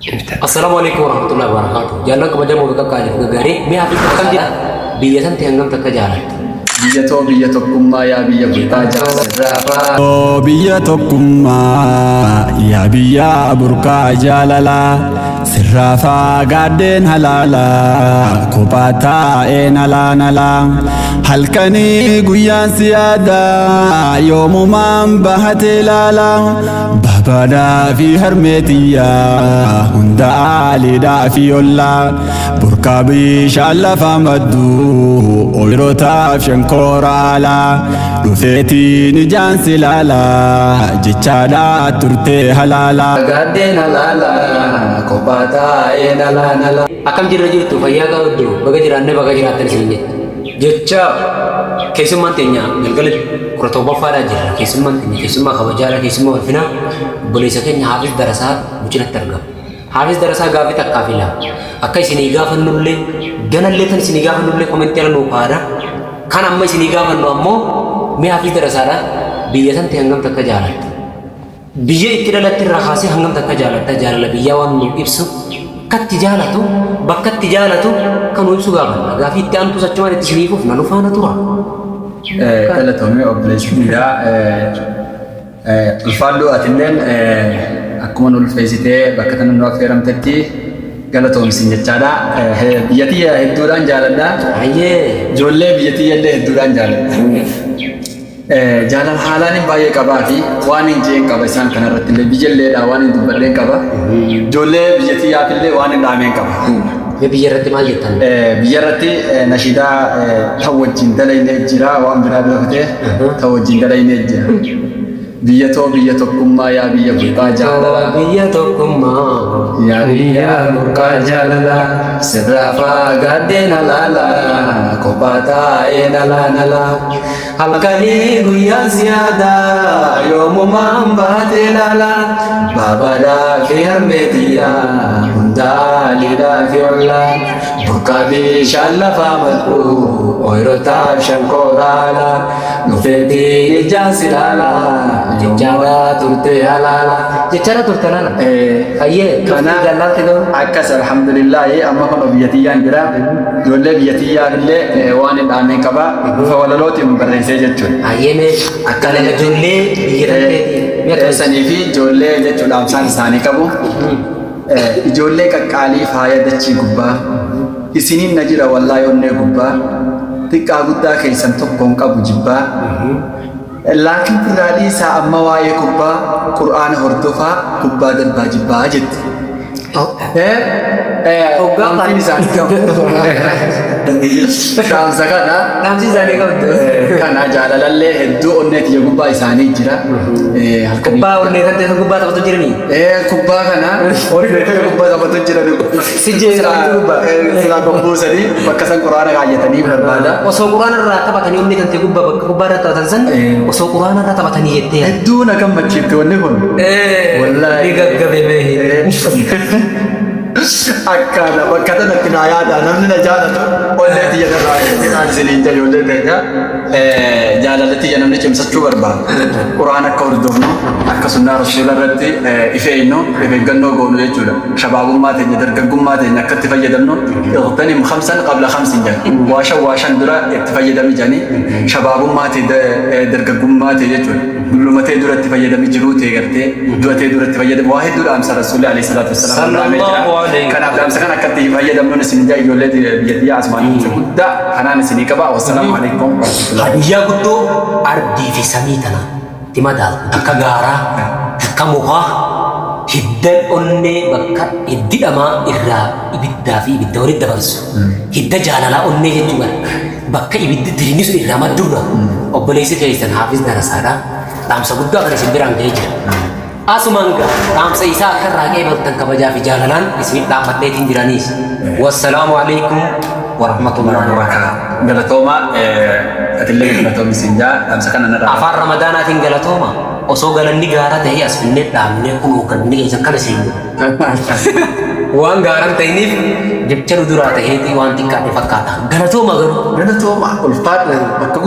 Assalaamu alaikum warahmatullahi wabarakatuh. Jaallan kabajamoo fi qaqqaaliif gaggaarii mee hafi akkam jira biyya san ta'e hangam takka jaalatta. Biyya too biyya tokkummaa yaa biyya burqaa jaalalaa. Biyya tokkummaa yaa biyya burqaa jaalalaa sirraa fagaaddeen halaalaa kophaa taa'een alaan alaa halkanii guyyaan si yaada yoomumaan bahate ilaala babaadhaa fi harmeetiyyaa hunda aaliidhaa fi ollaa burqaa bishaan lafaa maddu ooyirotaaf shankoora alaa dhufeetiin ijaan si ilaalaa jechaadhaa turtee halaalaa. Gaaddeen alaalaa kophaa taa'een alaan alaa. Akkam jirra jirtu fayyaa qabdu baga jiraannee baga jiraattan isin jecha. Jecha keessummaan teenya galgala 17ffaadhaa jirra. Keessummaan teenya keessummaa kabajaadha keessummaa ulfinaa obboleessa keenya Hafiz Darasaa bucinatti argama. Hafiz Darasaa gaafii takkaa fi lama. Akka isinii gaafannullee ganallee kan isinii gaafannullee komentii irra nuu kaa'adha. Kan amma isinii gaafannu ammoo mee Hafiz Darasaadha biyya san ta'e hangam takka jaalatta. Biyya itti dhalatte irraa kaasee hangam takka jaalatta jaalala biyyaa waan nuuf ibsu akkatti jaalatu bakka itti jaalatu kan nu ibsu gaafanna. Gaafii itti aantus achumaan itti isinii fufna nu faana tura. Galatoomee obboleessi kiyyaa ulfaadhu atilleen akkuma nu ulfeessitee bakka tana nu affeeramtetti galatoomsin jechaadha. Biyya tiyya hedduudhaan jaaladha. Ayyee. Ijoollee biyya tiyya illee hedduudhaan jaaladha. Jaalala haalaan hin baay'ee qabaa fi waan hin jeen qaba isaan kanarratti illee biyya illeedha waan hin dubbadheen qaba. Ijoollee biyya tiyyaaf illee waan hin dhaameen qaba. Mee biyya irratti maal jettan? Biyya irratti nashiidaa tan wajjin dalaynee jira waan biraa bira kutee tan wajjin dalaynee jira. Biyya too biyya tokkummaa yaa biyya burqaa jaalalaa. Biyya tokkummaa. Yaa biyya burqaa jaalalaa sirraa fagaaddeen alaalaa kophaa taa'een alaan alaa halkanii guyyaan si yaada yoomumaan baatee laalaa babaadhaa fi harmeetiyyaa hundaa liidhaa fi ollaa burqaa bishaan lafaa madhu ooyirotaaf shankooraala dhufeetiin ijaan si laalaa jechaadhaa turte halaala. Jechaadha turte halaala. Ayyee. Kana Gallaatti garuu. Akkas alhamdulillahi amma kun biyya tiyyaan jira. Ijoollee biyya tiyyaaf illee waan hin dhaameen qaba. Bifa walalootiin barreessee jechuudha. Ayyee mee akka ijoollee biyya tanteetii. Mee akka Sanii fi ijoollee jechuudha dhaamsaan isaanii qabu. Ijoollee qaqqaalii faaya dachii gubbaa. Isiniin na jira wallaahi onnee gubbaa. Xiqqaa guddaa keessan tokkoon qabu jibbaa. Laakiin irraa dhiisaa amma waa'ee kubbaa qur'aana hordofaa kubbaa darbaa jibbaa jetti. Dhaamsiin isaanii qabu. Dhaamsa kana. Dhaamsi isaanii qabdu. Kana jaalalallee hedduu onnee tiyya gubbaa isaanii jira. Kubbaa onnee kan ta'e gubbaa taphatu jiranii. Kubbaa kana onnee tiyya gubbaa taphatu jiran. Si jeeqamtu gubbaa. Silaa gombuusanii bakka san quraana kaayyatanii barbaada. Osoo quraana irraa taphatanii onnee kan ta'e gubbaa bakka kubbaa irra taphatan san osoo quraana irra taphatanii jettee yaadda. Hedduu na gammachiifte wanni kun. Wallaahi. Ni gaggabe mee. Akkaana bakka tanatti naa yaada namni na jaalatu onnee tiyya narraa jedhaan isiniin jedhu ijoollee keenya jaalala tiyya namni cimsachuu barbaada. Quraan akka hordofnu akka sunnaa rasuula irratti if eegnu if eeggannoo goonu jechuudha. Shabaabummaa teenya dargaggummaa teenya akka itti fayyadamnu ightanim khamsan qabla khamsin jedhan. Waa shan waa shan dura itti fayyadami jedhanii shabaabummaa tee dargaggummaa tee jechuudha. Dullumatee dura itti fayyadami jiruu tee gartee du'a tee dura itti fayyadami waa hedduu dhaamsa rasuulli alayhi salaatu wassalaam dhaamee jira. Sallallahu alayhi. Kanaaf dhaamsa kana akka itti fayyadamnuun isin ijaa ijoollee biyya tiyyaa asumaan guddaa kanaan isinii qaba. Wassalaamu alaikum warahmatullahi. Hadiyyaa guddoo ardii fi samii tana itti madaaltu takka gaaraa takka mukaa hidda onnee bakka hiddi dhamaa irraa ibiddaa fi ibidda walitti dabarsu hidda jaalalaa onnee jechuu bara bakka ibiddi dirinni sun irraa maddurra obboleessi keessan Hafiz Darasaadha dhaamsa guddaa kan isin biraan ga'ee jira. Asumaan gaa dhaamsa isaa akka irraa qeebaltan kabajaa fi jaalalaan isiniif dhaammadheetiin jiraniis. Wassalaamu alaikum warahmatullahi wabarakatuh. Galatooma atillee galatoomi isin jaa dhaamsa kana narraa. Afaan Ramadaanaatiin galatooma osoo galanni gaara ta'ee as finnee dhaabnee kun hoogganni keessan kana isin waan gaaran ta'iniif jecha nu duraa ta'eeti waan xiqqaate fakkaata. Galatooma garuu. Galatooma ulfaadha bakka